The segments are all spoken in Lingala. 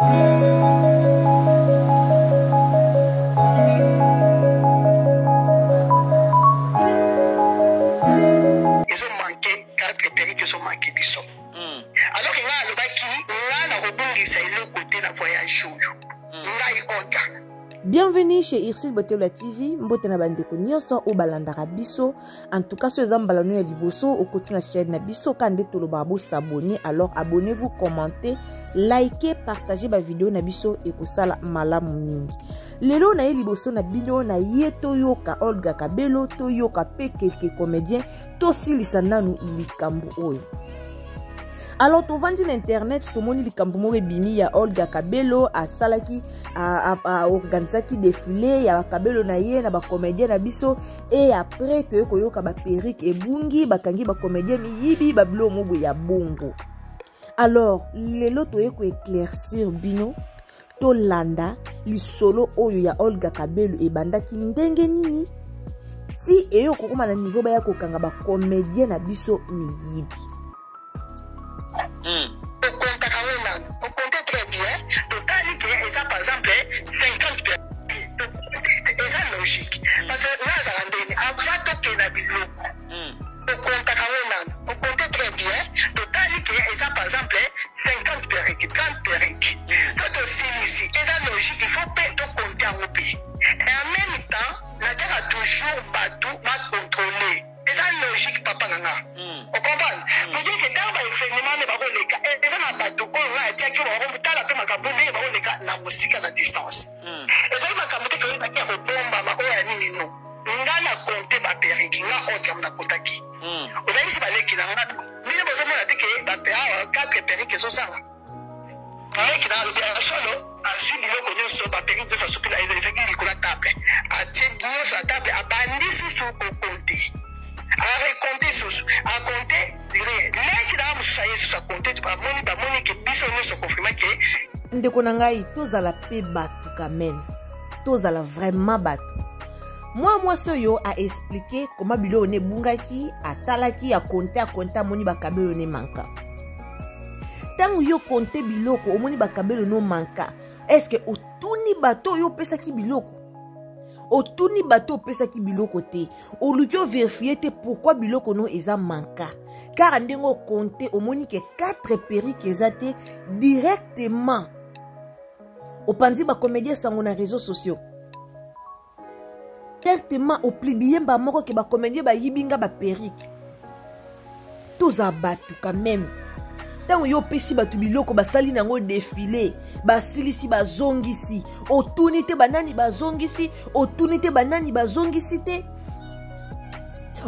Ezo manque 4 perruques ezo manque biso. Alors que ngai alobaki ngai nakobungisa eloko te na voyage oyo. Ngai Olga. Bienvenue chez Ursule Botelwa TV, mbote na bandeko nyonso oyo balandaka biso. En tout cas, so eza mbala no ya liboso okoti na chaîne na biso ka nde tolobaka bo s'abonner. Alors abonnez-vous, commentez, likez, partagez ba vidéo na biso ekosala malamu mingi. Lelo na ye liboso na bino na ye toyoka Olga Kabelo, toyoka pe quelques comédiens, tosilisa nanu likambo oyo. Alors tovandi na internet tomoni likambo moko ebimi ya Olga Kabelo asalaki aorganisaki défilé ya bakabelo na ye na bacomédien na biso et après toye koyoka baperruque ebungi bakangi bacomédien miyibi babilo mobo ya bongo. Alors lelo toye koéclaircir bino tolanda lisolo oyo ya Olga Kabelo ebandaki ndenge nini ti eyo kokoma na niveau baya kokanga bacomédien na biso miyibi. Okontaka ngo nanu okonte très bien totali ke eza par exemple 50 eza logique parce que nga azala ndeni avant tokenda biloko okontaka ngo nanu okonte très bien totali ke eza par exemple 50 perruque 30 perruque to tosilisi eza logique il faut mpe tokonte yango mpe et en même temps natiaka toujours bato bacontrôle eza logique papa na nga ocomprendre dire ke ntango baévénement nde bakoleka eza na bato oyo ngai atiaki bakotala mpe makambo ndenge bakoleka na mosika na distance ezali makambo te toyebaki ya kobombama oyo ya nini no nga na konte baperiki nga otre na kontaki ozalisi baleki na nga bino bozomona te ke awa 4 perike ezozanga leki na alobi ya solo azwi biloko nyonso baperike nyonso asuki na ezalaki likolo ya table atie nyonso na table abandi susu kokonte arekonte susu akonte rien leki na mosusu aye susu akonte bamoni bamoni ke biso nyonso konfirme ke ndeko na ngai tozala mpe bato quand même tozala vraiment bato mwa mwasi oyo aexplike koma biloko ne ebungaki atalaki akonte akonte amoni bakabelo ne manka ntango yo konte biloko omoni bakabelo no manka eske otuni bato oyo opesaki biloko otuni bato opesaki biloko te oluki overifie te pourkui biloko no eza manka kaka ndenge okonte omoni ke 4 perike eza te directement opanzi bacomédien sango na réseaux sociaux directement oplibiye mba moko ke bacomédien bayibi nga baperike toza bato quand même ntango yo opesi bato biloko basali nango defile basilisi bazongisi otuni te banani bazongisi otuni te banani bazongisi te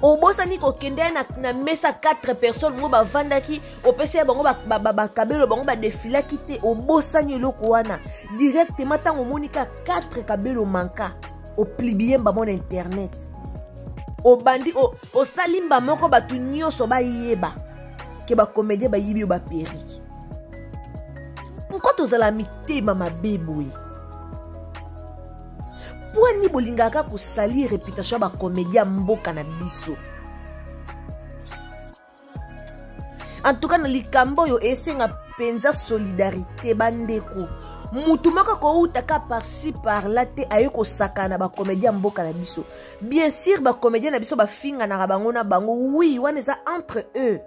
obosani kokende na, na mesa 4 personnes ngo bavandaki opesi ya bango bakabelo bango badefilaki te obosani eloko wana directement ntango omoni ka 4 kabelo manka oplibie mbamo na internet obandi osali mba moko bato nyonso bayeba ke bacomédien bayibi yo baperike pourkui tozala mitema mabe boye mpo nini bolingaka kosalir réputation ya bacomédien ya mboka na biso en tout cas na likambo oyo esenga mpenza solidarité bandeko mutu moko akouta ka par-ci par-là te aye kosakana na bacomédien ya mboka na biso bien sûr bacomédien na biso bafinganaka bango na bango oui wana eza entre eux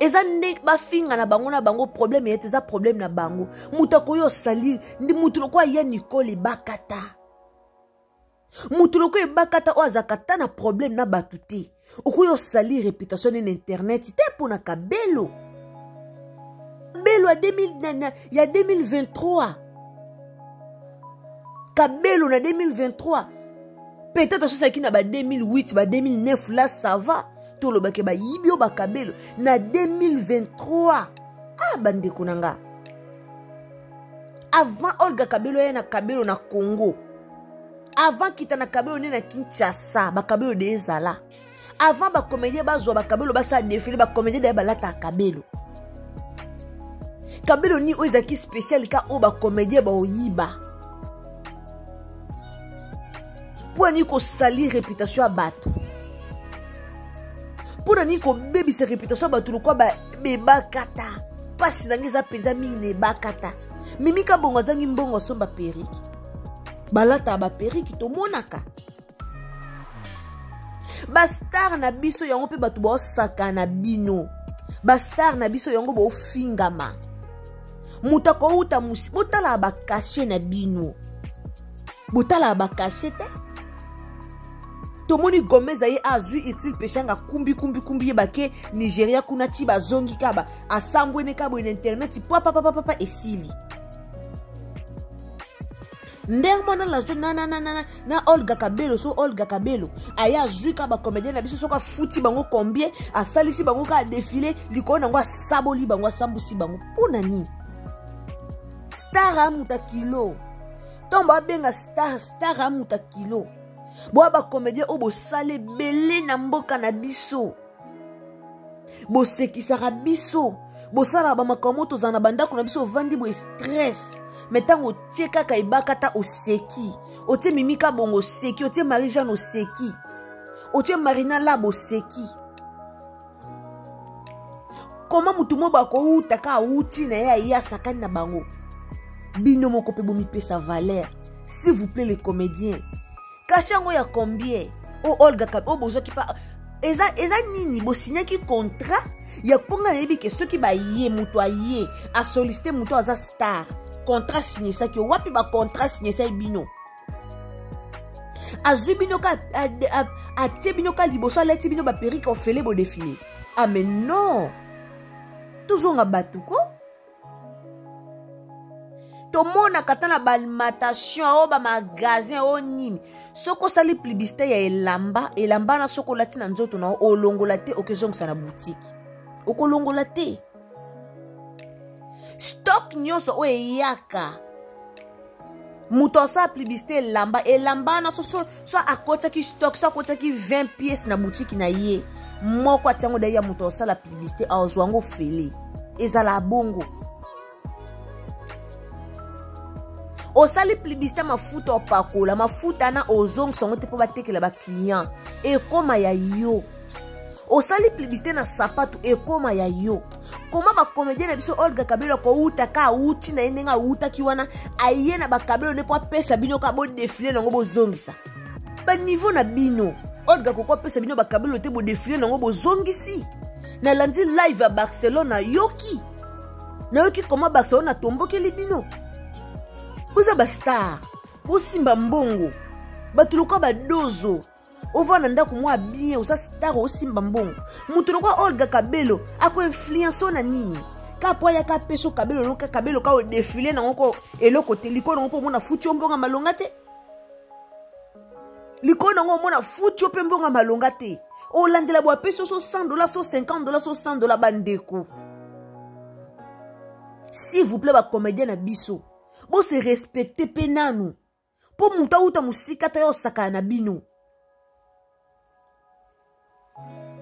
eza nde bafinga na bango na bango problème ye te eza problème na bango moto akoki osalir ndi motu lokola ya nicole ebakata moto lokola ebakata oyo azalaka ata na problème na bato te okoki osali réputation nini na internet te mpo na kabelo kabelo ya 2000, ya 2023 kabelo na 2023 peut-être ososaki na ba 2008 ba 2009 là ça va tolobaki bayibi yo bakabelo na 2023 ah bandeko na nga avant Olga Kabelo ya na kabelo na Congo avant kita na kabelo nde na Kinshasa bakabelo de ezala avant bacomédien bazwa bakabelo basala défilé bacomédien daye balataka kabelo kabelo nini oyo ezalaki spécial ka oyo bacomédien baoyiba mpo na nini kosali réputation ya bato mpo na nini kobebisa réputation ya bato lokola bebakata. mpasi na ngai eza mpenza mingi na ebakata. Mimi Kabongo azangi mbongo asomba periki. Balataka baperiki tomonaka. Bastar na biso yango mpe bato baosaka na bino. Bastar na biso yango bofingama. Moto akouta mosi, botalaka bakashe na bino. Botalaka bakashe te. Tomoni Gomez aye azwi Ursule Peshanga kumbi kumbi kumbi ye bake Nigeria kuna ti bazongi kaba asambwene kabo na internet pa pa pa pa pa esili. Ndenge mwana la jeune na na na na na Olga Kabelo so Olga Kabelo aye azwi ka ba comédien na biso soka futi bango combien asalisi bango ka défilé likolo nango asaboli bango asambusi bango pona nini? Star amuta kilo. Tombo abenga star star amuta kilo. Boa ba comédien oyo bosala ebele na mboka na biso. Bosekisaka biso, bosalaka ba makambo tozala na bandako na biso ovandi boye stress. Mais ntango otie kaka ebakata oseki, otie Mimi Kabongo oseki, otie Marie-Jeanne oseki, otie Marina Lab oseki. Koma mutu mo bakouta ka awuti na ye aye asakani na bango. Bino moko pe bomipesa valeur. S'il vous plaît les comédiens. Cachet yango ya combien? O Olga Kab, o bozwaki pa eza eza nini bosignaki contrat ya mpo nga nayebi ke soki baye moto aye asollicite moto aza star contrat signesaki yo wapi ba contrat signesaki bino azwi bino ka atie bino ka liboso alati bino ba perruque ofele bo défiler. Ah mais non, tozonga bato ko tomonaka ata na baalimentation oyo bamagasin oyo nini soki osali publicité ya elamba elamba na soki olati na nzoto na yo olongola te okezongisa na boutique okolongola te stock nyonso oyo eyaka moto asala publicité elamba elamba wana so, so, so akotiaki stock so akotiaki 20 pièces na boutique na ye moko atiango dai ya moto asala publicité azwa yango fele ezala bongo osali publicité mafuta opakola mafuta na ozongisa yango te mpo batekela baclient ekoma ya yo osali publicité na sapatu ekoma ya yo koma bacomédien na biso Olga Kabelo akouta ka awuti na ye ndenge awutaki wana aye na bakabelo nde mpo apesa bino ka bodefile nango bozongisa baniveau na bino Olga koko apesa bino bakabelo te bodefile nango bozongisi nalandi live ya Barcelone nayoki nayoki koma Barcelone atombokeli bino boza bastar bosimba mbongo bato lokola badozo ovanda ndako mwa bien oza star osimba mbongo moto lokola Olga Kabelo ako-influence na nini ka po ayaka apesa Kabelo no ka Kabelo ka odefile nango ko eloko te likolo nango mpo omona futi yo mbongo malonga te likolo nango omona futi yo mpe mbongo malonga te olandela bo apesi yo so 100 dollars so 50 dollars so 100 dollars bandeko s'il vous plaît bacomédien na biso bose respecte mpe nanu mpo moto auta mosika ta yo osakana na bino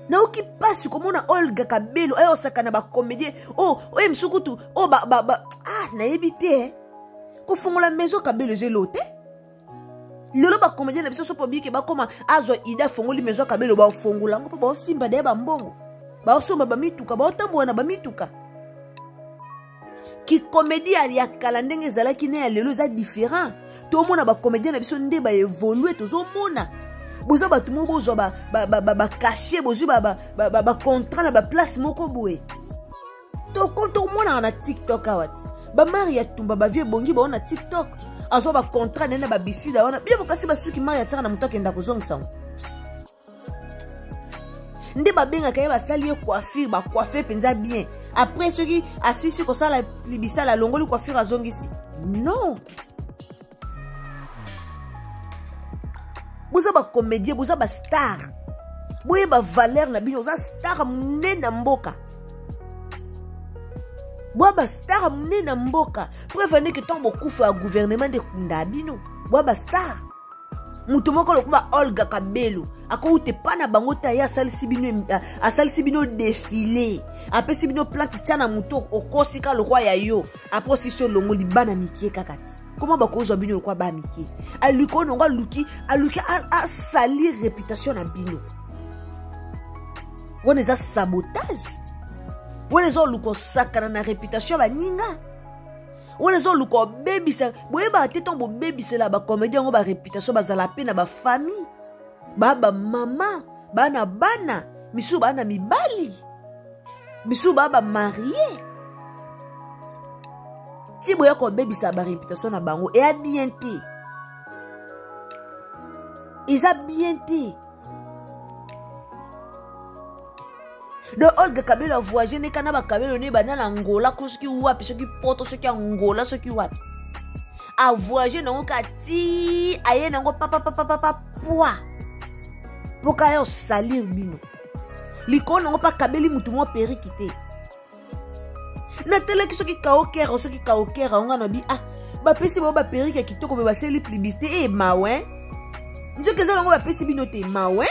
nayoki mpasi komona Olga Kabelo ayo osakana bacomédien oyo oyo mosusu kutu oyo ba, ba, ba, ah, nayebi te kofongola maison Kabelo eza elo te lelo bacomédien na biso so mpo bike bakoma azwa ide afongoli maison Kabelo baofongola yango mpo baosimba daye bambongo baosomba bamituka baotambola na bamituka ki comédie ya kala ndenge ezalaki na ya lelo eza différent tomona bacomédien na biso nde baévolue tozomona boza bato moko bozwa bacachet bozwi bacontrat na baplace moko boye tomonaka na TikTok awa ti bamari ya tumba bavie ebongi bao na TikTok azwa bacontrat naye na babisida wana bino bokasi basuki mari atiaka na moto akenda kozongisa ngo nde babengaka ye basali ye coiffure bacoiffe mpenza bien après soki asisi kosala libisala alongoli coiffure azongisi non boza bacomédien boza bastar boyeba valeur na bino oza star monene na mboka boya bastar monene na mboka preuve ndeke ntango bokufa ya gouvernement nde ekunda bino boya bastar moto moko lokola Olga Kabelo akouta epa na bango te aye asalisi bino défilé apesi bino plante tia na moto okosi ka lokwa ya yo apres osisi olongoli bana mikie kaka ti koma bakozwa bino lokwa ba mikie aluki oyo nongo aluki aluki asalir réputation na bino wana eza sabotage. Wana eza oluka osakana na réputation ya baninga. Wana eza oluka obebisa. Boyebaka te ntango bobebisela bacomédien yango baréputation, bazala mpe na bafamille, baa bamama, baa na bana, misusu baa na mibali, misusu baa bamarie. Ti boya kobebisa baréputation na bango, eya bien te, eza bien te. Donc Olga Kabelo avoyage neka na bakabelo ne banda na Angola ko soki wapi, soki poto, soki Angola, soki wapi, avoyage nango ka ti aye nango papapapapa pwa mpo kaya osalir bino likolo nango mpe akabeli motu mwa periki te. Natalaki soki kaokere, soki kaokere yango nga na bi ah, bapesi bango baperike ya kitoko me basali publicité e mawe, nzoki eza nango bapesi bino te mawe.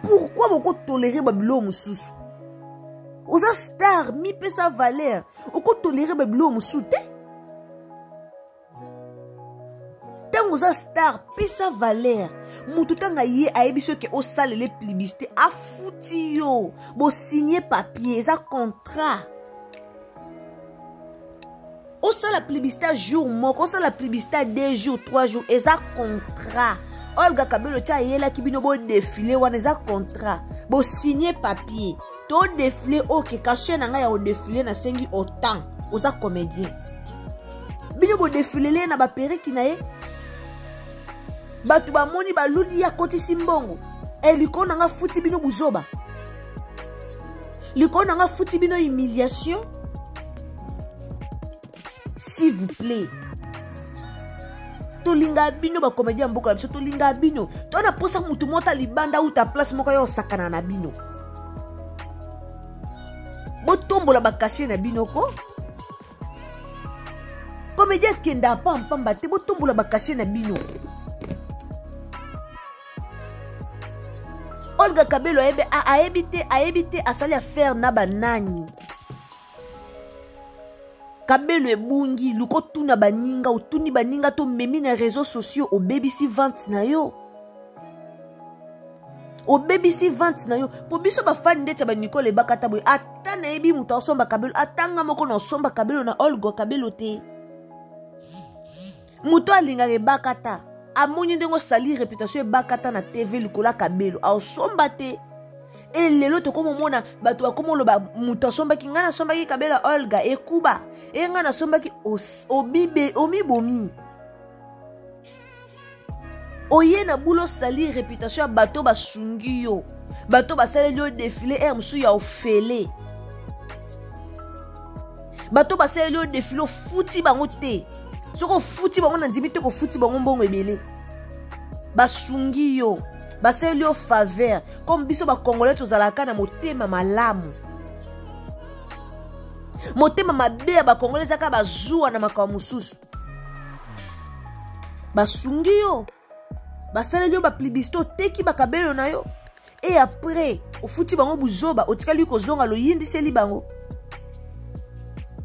Pourquoi bokotolere babiloko mosusu? Oza star, mipesa valeur, okotolere babiloko mosusu te. Ntango oza star, pesa valeur. Motu ntango aye ayebi soki osalele publicité, afuti yo, bosigne papier, eza contrat. Osala publicité jour moko, osala publicité 2 jours, 3 jours, eza contrat. Olga Kabelo tia ayelaki bino bodefile wana, eza contrat, bosigne papier, todefile. Ok, cachet na ngai ya kodefile nasengi autant. Oza comédien, bino bodefilele na baperiki na ye, bato bamoni baludi, ye akotisi mbongo. E likolo na nga futi bino buzoba, likolo na nga futi bino humiliation. S'il vous plaît, tolingaka bino bacomédien ya mboka na biso, tolingaka bino. To na posa motu moko ta libanda uta place moko ya osakana na bino, botombola bakashe na bino ko. Comédien akenda pampamba te, botombola bakashe na bino. Olga Kabelo ayebi, ayebi te, ayebi te asali affaire na banani. Kabelo ebungi, luka otuna baninga, otuni baninga to memi na réseaux sociaux, obebisi vente na yo, obebisi vente na yo. Mpo biso bafani ndeti ya banicole ebakata boye, ata nayebi moto asomba kabelo, ata nga moko na osomba kabelo na Olga Kabelo te. Moto alingaka ebakata amoni ndenge osali réputation ebakata na TV likolo ya kabelo, aosomba te. E lelo tokomomona bato bakomoloba moto asombaki, ngai nasombaki kabelo ya Olga ekuba, e ngai nasombaki. Obibe omibomi, oye na bula osali réputation ya bato basungi yo, bato basaleli yo défilé aire mosusu ya ofele, bato basaleli yo défilé, ofuti bango te. Soki ofuti bango, na ndimi te kofuti bango mbongo ebele. Basungi yo, basaleli yo faveur. Comme biso bacongolais tozalaka na motema malamu, motema mabe ya bacongolais ezaka bazuwa na makambo mosusu. Basungi yo, basaleli yo baplibisite, oteki bakabelo na yo, e après ofuti bango buzoba, otikali kozonga loyindiseli bango.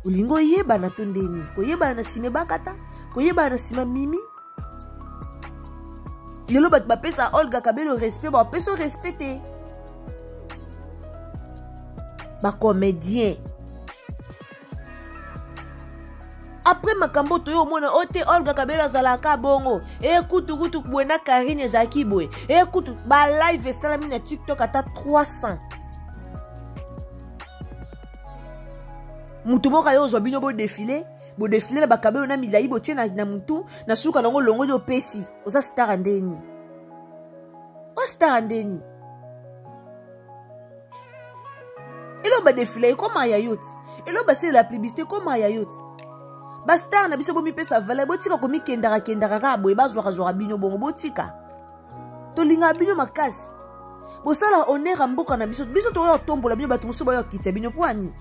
Olingi oyebana to ndeni koyebana na nsima ebakata, koyebana na nsima mimi. Lelo bato bapesa Olga Kabelo respect, bapesa respect te bacomédien. Après makambo toyo omona o te, Olga Kabelo azalaka bongo, e kutu kutu boye na Karine ezalaki boye, e kutu balive esalami na TikTok ata 300. Motu moko aye ozwa bino, bodefile, bodefile na bakabelo na milai, botie na mutu, na suka nango longoli, opesi. Oza star ndeni? O star ndeni? Elo badefile ekoma ya yo ti, elo basalela publicité ekoma ya yo ti. Bastar na biso, bomipesa valeur, botika komikendaka kendaka kaka boye, bazwakazwaka bino bongo. Botika, tolingaka bino makasi, bosala honneur ya mboka na biso. Biso toya kotombola bino, bato mosusu baya kokitisa bino. Mpo ani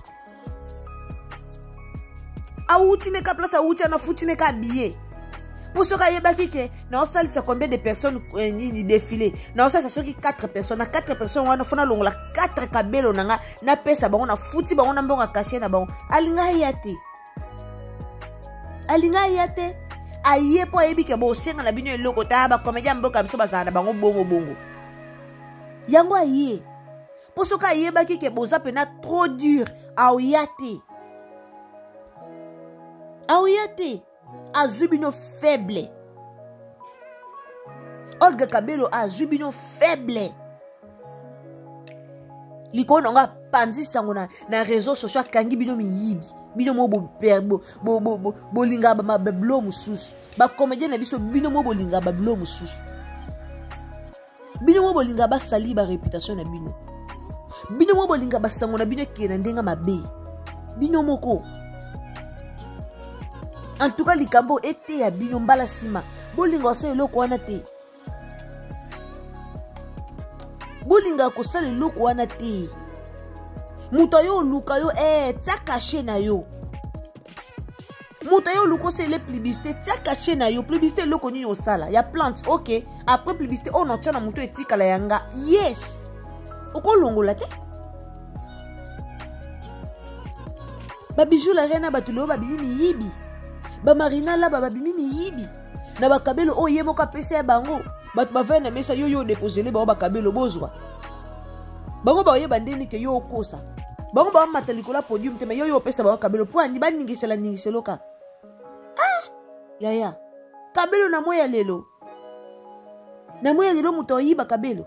awuti neka place awuti ana futi neka billet, mpo soki ayebaki ke naosalisa combien de personnes, nini défilé naosalisa soki 4 personnes, na 4 personnes wana fo nalongola 4 kabelo na nga, napesa bango, nafuti bango na mbongo ya cachet na bango. Alinga aya te, alinga aya te. Aye mpo ayebi ke bosenga na bino eloko ta. Bacomédien ya mboka biso bazala na bango bongo bongo, yango aye. Mpo soki ayebaki ke boza mpena trop dur, aoya te, aoya te. Azwi bino faible. Olga Kabelo azwi bino faible. Likolo nango apanzi sango na réseau sociaux, akangi bino miyibi. Bino mo bolingaka babilo mosusu, bacomédien na biso, bino mo bolingaka babilo mosusu, bino mo bolingaka basali baréputation na bino, bino mo bolingaka basango na bino ekende na ndenge mabe, bino moko. En tout cas, likambo eteya bino mbala nsima, bolinga kosala eloko wana te, bolingaka kosala eloko wana te. Moto ayo oluka yo, tia cachet na yo. Moto ayo oluka osala publicité, tia cachet na yo. Publicité eloko nini osala ya plante? Ok, après publicité oyo natia na moto etikala ya nga, yes, okolongola te. Babiju la reine, bato lelo babimi miyibi. Bamarina laba babimi miyibi na bakabelo oyo ye moko apesa ya bango. Bato bavai na mesa, yo yo odeposele bango bakabelo, bozwa bango, baoyeba ndeni ke yo okosa bango. Bamata likolo ya podium te, me yo yo opesa bango kabelo mpo ani baningisela ningiselo ka. Ah yaya, kabelo na moi ya lelo, na moi ya lelo, moto aoyiba kabelo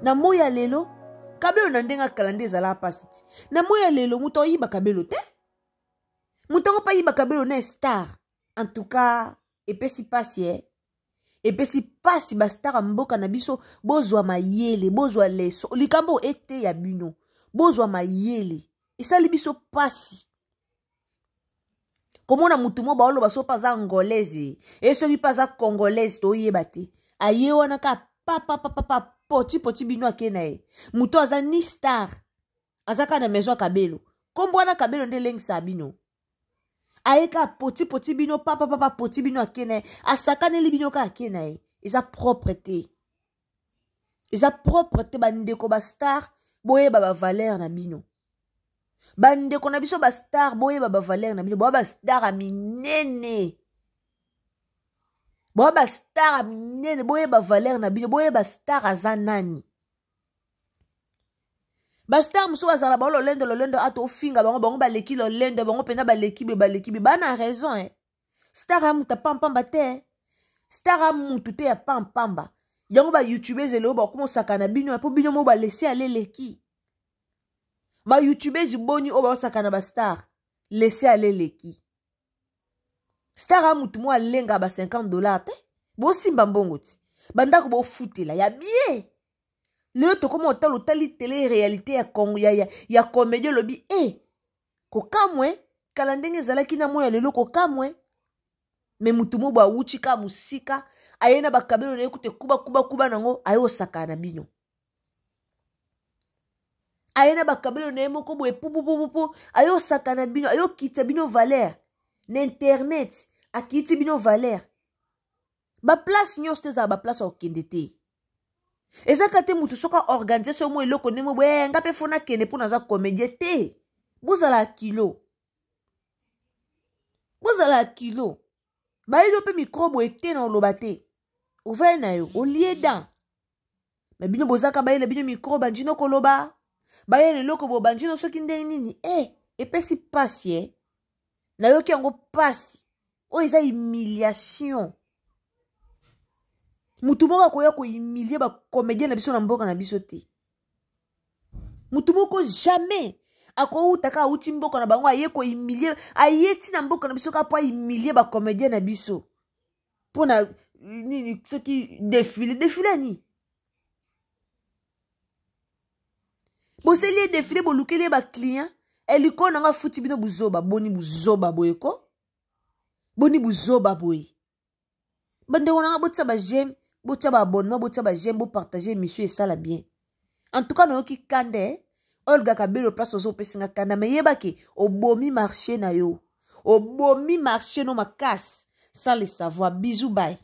na moi ya lelo. Kabelo na ndenge akala nde ezalaka mpasi ti na moi ya lelo, moto aoyiba kabelo te. Moto yango mpe ayiba kabelo na star. En tout cas, epesi mpasi, epesi mpasi. Bastar ya mboka na biso, bozwa mayele, bozwa leso. Likambo eteya bino, bozwa mayele. Esali biso mpasi komona mutu mo baoloba so mpe aza angolaise e, soki mpe aza congolaise, toyeba te. Aye wana ka papapapapa, poti poti bino, ake na ye. Moto aza ni star, aza kaka na maison ya kabelo. Nkombo wana kabelo nde elengisaka bino. Aye kaka poti poti bino, papapapa, poti bino, ake na ye, asakaneli bino kaka, ake na ye. Eza propre te, eza propre te. Bandeko bastar, boyeba bavaleur na bino. Bandeko na biso bastar, boyeba bavaleur na bino. Boya bastar ya minene, boya bastar ya minene, boyeba valeur na bino, boyeba star aza nani. Bastar mosusu bazala bango lolendo lolendo, ata ofinga bango, bango baleki lolendo, bango mpenza baleki be, baleki be, bana raison, eh. Star ya moto apampamba te, star ya mutu te ya pampamba. Yango bayoutubeurs eloo bakoma osaka na bino mpo bino mo balesi aleleki. Bayoutubeurs boni oyo baosaka na bastar? Lese aleleki. Star ya mutu mo alenga ba 50 $ te, bosimba mbongo ti bandako bofutela ya bien. Lelo tokoma otala, otali tele réalité ya, Congo, ya comédie, olobi e kokamwe kala ndenge ezalaki na moi ya lelo, kokamwe. Me mutu mo bo awuti kaka mosika, aye na bakabelo na ye kuta ekuba kuba kuba nango, aye osakana na bino. Aye na bakabelo na ye moko boye pupupupupu, aye osakana bino, aye okitisa bino valeur na internet, akiti bino valeur. Baplace nyonso te ezala baplace ya kokende te. Ezaka te motu soki aorganize so mo eloko ndenge boye, nga mpe fo nakende mpo naza comédien te. Bozala kilo, bozala kilo. Bayeli yo mpe micro boye te na oloba te, ovai na yo olie dan. Me bino bozaka bayela bino micro, bandino koloba, bayela eloko bo bandino soki ndenge nini. Epesi pasi, nayoki yango pasi. Oyo eza humiliation. Mutu moko akoya kohumilie bacomédien na biso na mboka na biso te. Mutu moko jamais akouta kaka awuti mboka na bango, aye kohumilie, aye ti na mboka na biso kaka mpo ahumilie bacomédien na biso. Mpona nini? Soki défilé, défilé ani boseli ye défilé, bolukeli ye baclient, eliko nanga afuti bino. Buzoba boni, buzoba boye ko, boni buzoba boye. Bandeko nanga, botia baj'aime, botia baabonnement, botia baj'aime, bopartage émission, esala bien. En tout cas, nayoki kanda. Olga Kabelo, place ozo opesinga kanda, me yebaki obomi marché na yo, obomi marché no makasi sans le savoir. Bisous, bye.